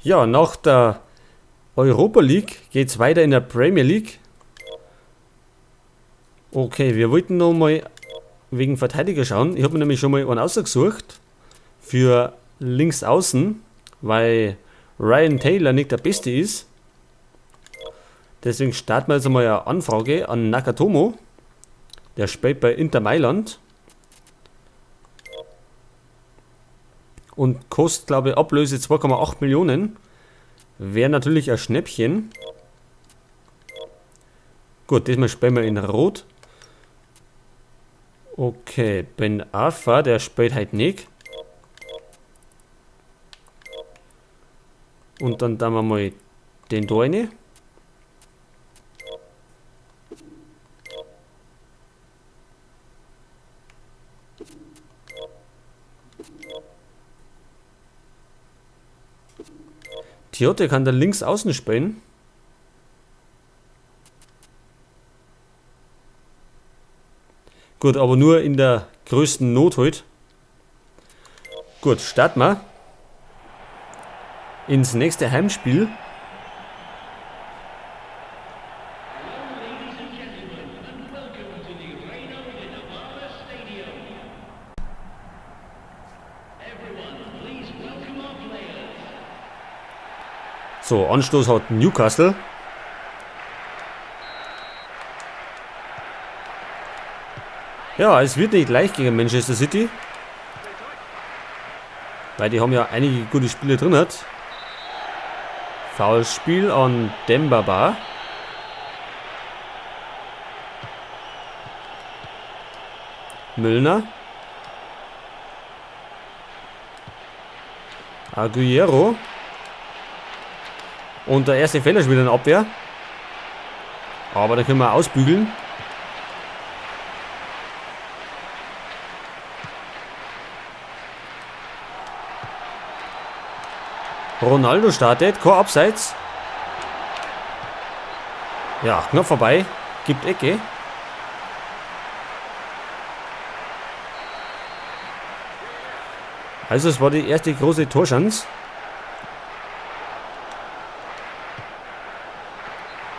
Ja, nach der Europa League geht es weiter in der Premier League. Okay, wir wollten noch mal wegen Verteidiger schauen. Ich habe mir nämlich schon mal einen ausgesucht für links außen, weil Ryan Taylor nicht der Beste ist. Deswegen starten wir jetzt einmal eine Anfrage an Nakatomo. Der spielt bei Inter Mailand. Und kostet, glaube ich, Ablöse 2,8 Millionen. Wäre natürlich ein Schnäppchen. Gut, diesmal spielen wir in Rot. Okay, Ben Arfa, der spielt halt nicht. Und dann tun wir mal den da rein. Tiote kann da links außen spielen. Gut, aber nur in der größten Not halt. Gut, starten wir ins nächste Heimspiel. So, Anstoß hat Newcastle. Ja, es wird nicht leicht gegen Manchester City. Weil die haben ja einige gute Spiele drin hat. Foulspiel an Demba Ba. Müllner. Aguero. Und der erste Fehler schon wieder in der Abwehr. Aber da können wir ausbügeln. Ronaldo startet, kein Abseits. Ja, knapp vorbei. Gibt Ecke. Also es war die erste große Torschance.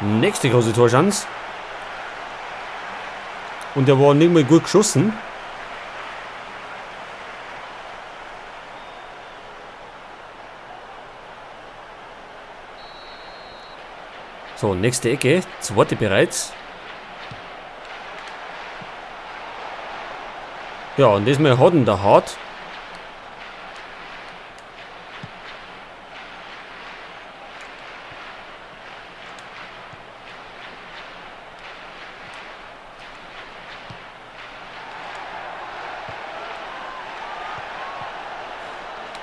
Nächste große Torschance. Und der war nicht mal gut geschossen. So, nächste Ecke. Zweite bereits. Ja, und diesmal hat ihn der Hart.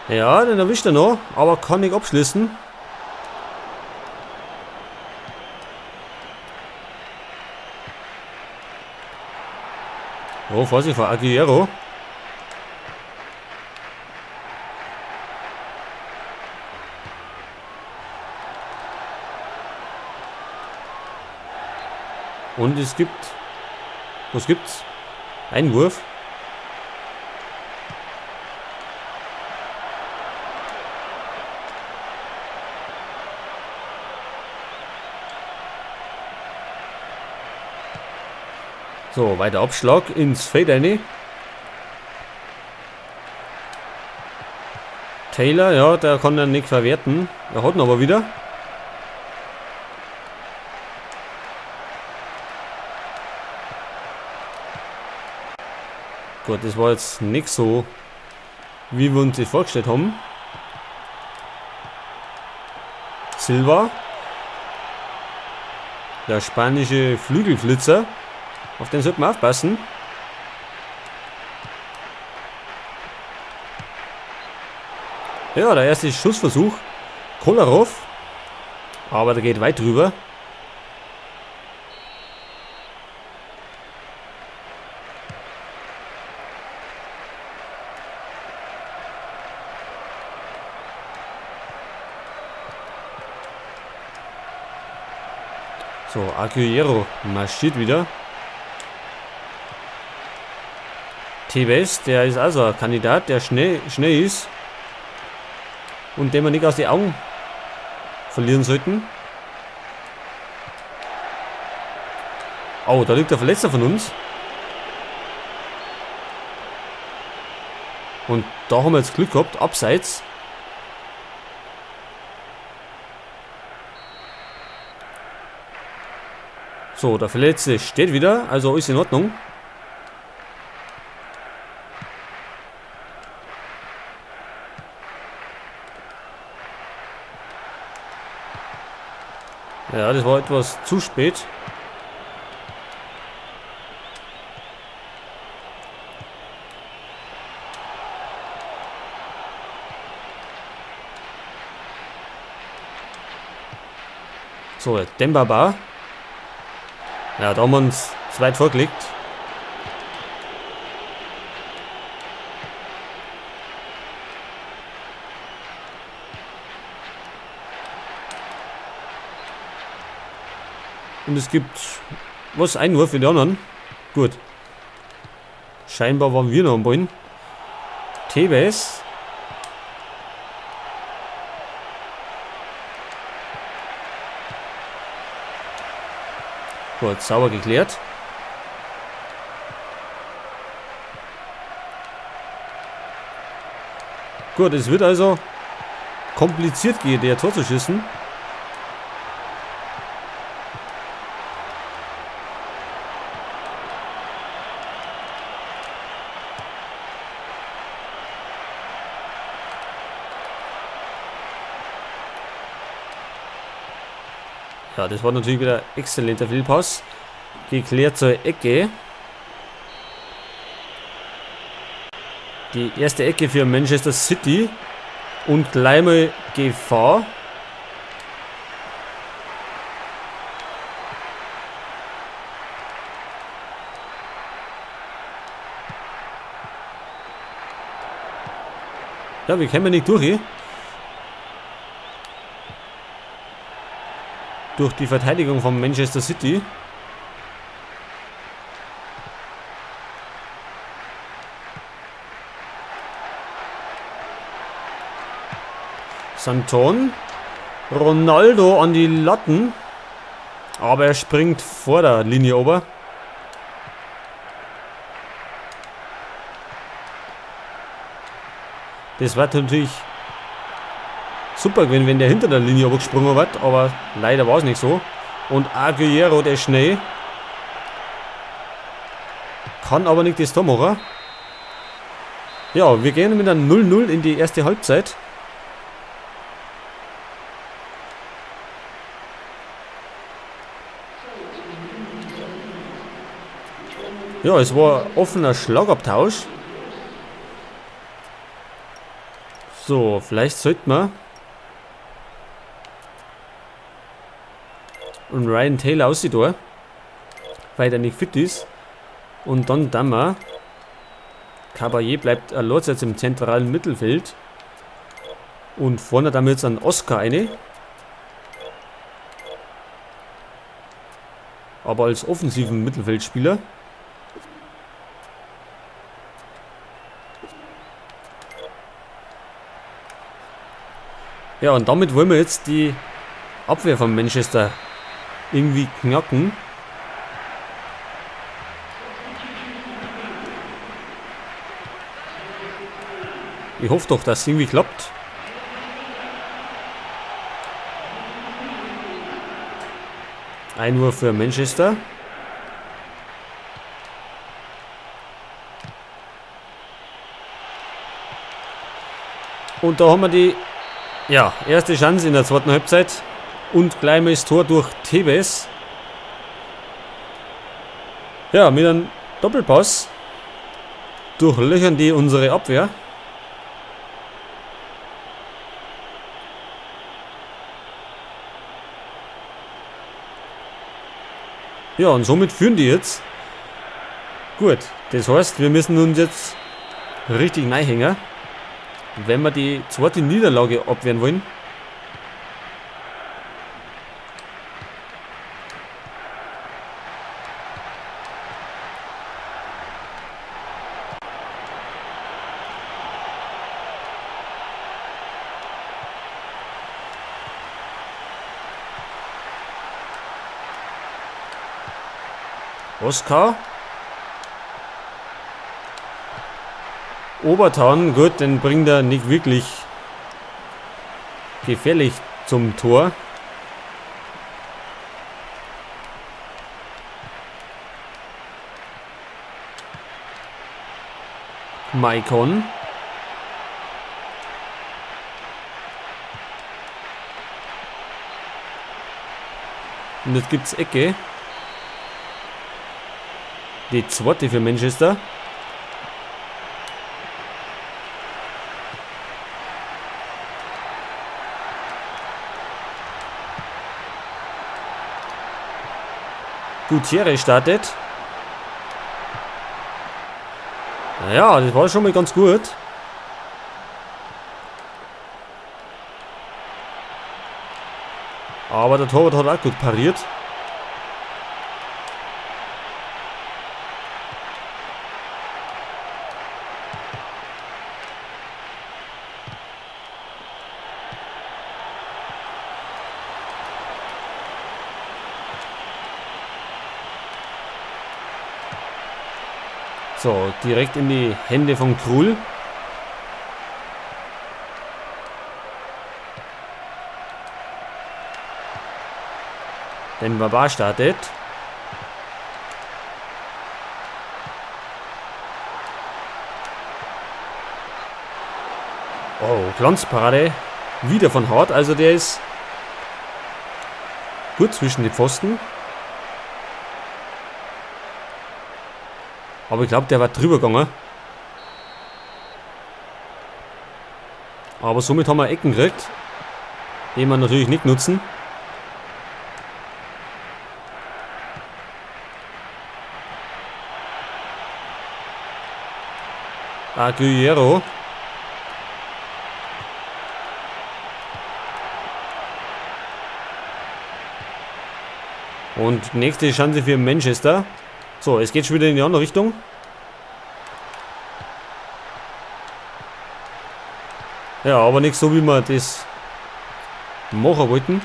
Ja, den erwischt er noch, aber kann nicht abschließen. Oh, Vorsicht vor Aguero. Und es gibt... Was gibt's? Einwurf. So, weiter Abschlag ins Feld rein. Taylor, ja, der kann dann nicht verwerten. Er hat ihn aber wieder. Gut, das war jetzt nicht so, wie wir uns das vorgestellt haben. Silva. Der spanische Flügelflitzer. Auf den sollte man aufpassen. Ja, der erste Schussversuch. Kolarov. Aber der geht weit drüber. So, Aguero marschiert wieder. Tevez, der ist also ein Kandidat, der schnell ist. Und den man nicht aus den Augen verlieren sollten. Oh, da liegt der Verletzter von uns. Und da haben wir jetzt Glück gehabt, abseits. So, der Verletzte steht wieder, also ist in Ordnung. Ja, das war etwas zu spät. So, Demba Ba. Ja, da haben wir uns zu weit vorgelegt. Und es gibt, was, ein nur für die anderen. Gut. Scheinbar waren wir noch am Ball. Tevez. Gut, sauber geklärt. Gut, es wird also kompliziert gehen, der Tor zu schießen. Ja, das war natürlich wieder exzellenter Fehlpass. Geklärt zur Ecke. Die erste Ecke für Manchester City. Und gleich mal Gefahr. Ja, wir kommen nicht durch hier. Durch die Verteidigung von Manchester City. Santon. Ronaldo an die Latten. Aber er springt vor der Linie ober. Das war natürlich super gewesen, wenn der hinter der Linie gesprungen wird, aber leider war es nicht so. Und Aguero, der schnell, kann aber nicht das Tor machen. Ja, wir gehen mit einem 0-0 in die erste Halbzeit. Ja, es war offener Schlagabtausch. So, vielleicht sollten wir und Ryan Taylor aussieht da, weil der nicht fit ist. Und dann Dammer. Caballé bleibt allein jetzt im zentralen Mittelfeld. Und vorne dann jetzt an Oscar eine. Aber als offensiven Mittelfeldspieler. Ja, und damit wollen wir jetzt die Abwehr von Manchester irgendwie knacken. Ich hoffe doch, dass es irgendwie klappt. Einwurf für Manchester. Und da haben wir die, ja, erste Chance in der zweiten Halbzeit. Und gleich mal das Tor durch Tevez. Ja, mit einem Doppelpass durchlöchern die unsere Abwehr. Ja, und somit führen die jetzt. Gut, das heißt, wir müssen uns jetzt richtig reinhängen, wenn wir die zweite Niederlage abwehren wollen. Oscar. Obertan, gut, den bringt er nicht wirklich gefährlich zum Tor. Maicon. Und jetzt gibt's Ecke. Die zweite für Manchester. Gutierrez startet. Ja, das war schon mal ganz gut. Aber der Torwart hat auch gut pariert. So, direkt in die Hände von Krul. Denn Baba startet. Oh, Glanzparade. Wieder von Hart. Also der ist gut zwischen die Pfosten. Aber ich glaub, der war drüber gegangen. Aber somit haben wir Ecken gekriegt, den wir natürlich nicht nutzen. Aguero. Und nächste Chance für Manchester. So, es geht schon wieder in die andere Richtung. Ja, aber nicht so, wie wir das machen wollten.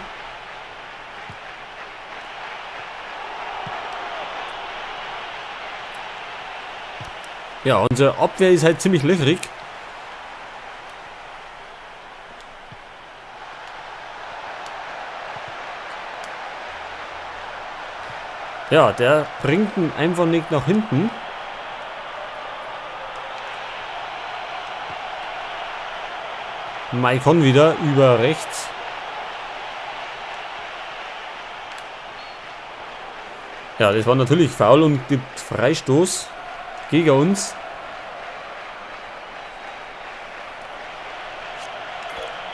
Ja, unsere Abwehr ist halt ziemlich löchrig. Ja, der bringt ihn einfach nicht nach hinten. Maicon wieder über rechts. Ja, das war natürlich faul und gibt Freistoß gegen uns.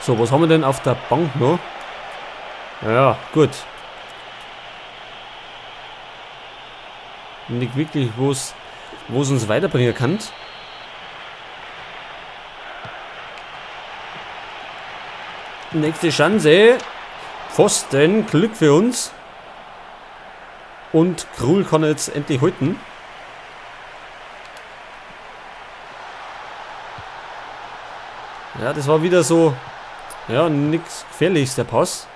So, was haben wir denn auf der Bank noch? Ja, gut. Nicht wirklich, wo's uns weiterbringen kann. Nächste Chance. Pfosten, Glück für uns. Und Krul kann jetzt endlich halten. Ja, das war wieder so, ja, nix Gefährliches, der Pass.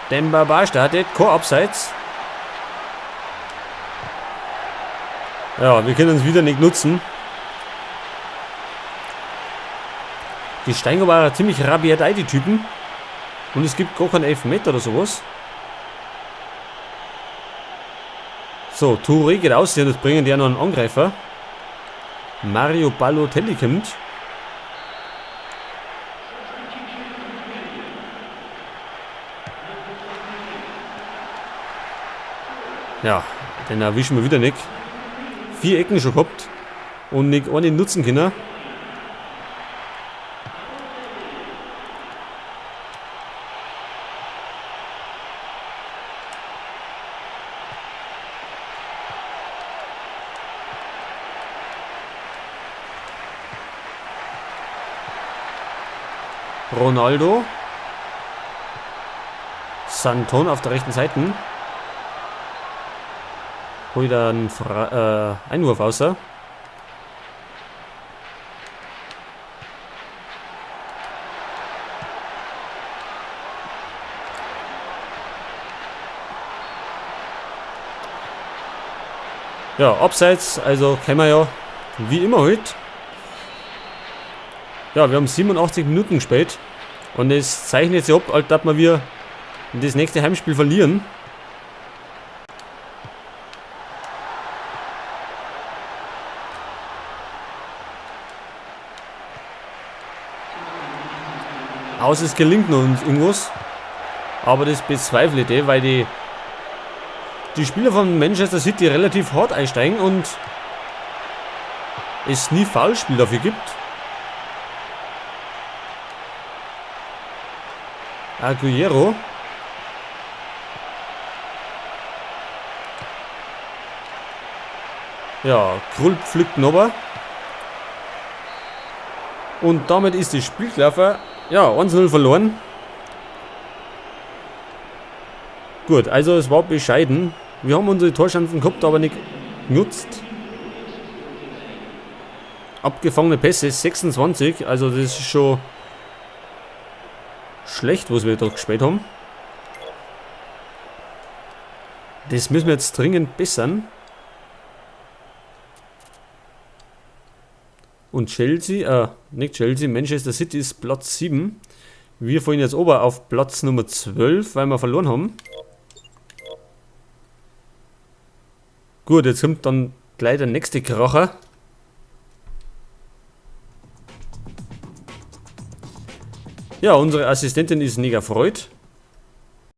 Demba Ba startet, kein Abseits. Ja, wir können es wieder nicht nutzen. Die steigen aber ziemlich rabiat ein, die Typen. Und es gibt gar keinen Elfmeter oder sowas. So, Touré geht aus hier und jetzt bringen die ja noch einen Angreifer. Mario Balotelli kommt. Ja, den erwischen wir wieder nicht. 4 Ecken schon gehabt und nicht eine nutzen können. Ronaldo. Santon auf der rechten Seite. Holt einen Einwurf außer. Ja, abseits, also kennen wir ja, wie immer halt. Ja, wir haben 87 Minuten gespielt und es zeichnet sich ab, als dass wir das nächste Heimspiel verlieren. Außer es gelingt noch uns irgendwas. Aber das bezweifle ich, weil die Spieler von Manchester City relativ hart einsteigen und es nie Foulspiel dafür gibt. Aguero. Ja, Krul pflückt noch. Und damit ist das Spiel gelaufen. Ja, 1-0 verloren. Gut, also es war bescheiden. Wir haben unsere Torchancen gehabt, aber nicht genutzt. Abgefangene Pässe, 26. Also das ist schon schlecht, was wir da gespielt haben. Das müssen wir jetzt dringend bessern. Und Chelsea, nicht Chelsea, Manchester City ist Platz 7. Wir fallen jetzt ober auf Platz Nummer 12, weil wir verloren haben. Gut, jetzt kommt dann gleich der nächste Kracher. Ja, unsere Assistentin ist mega erfreut.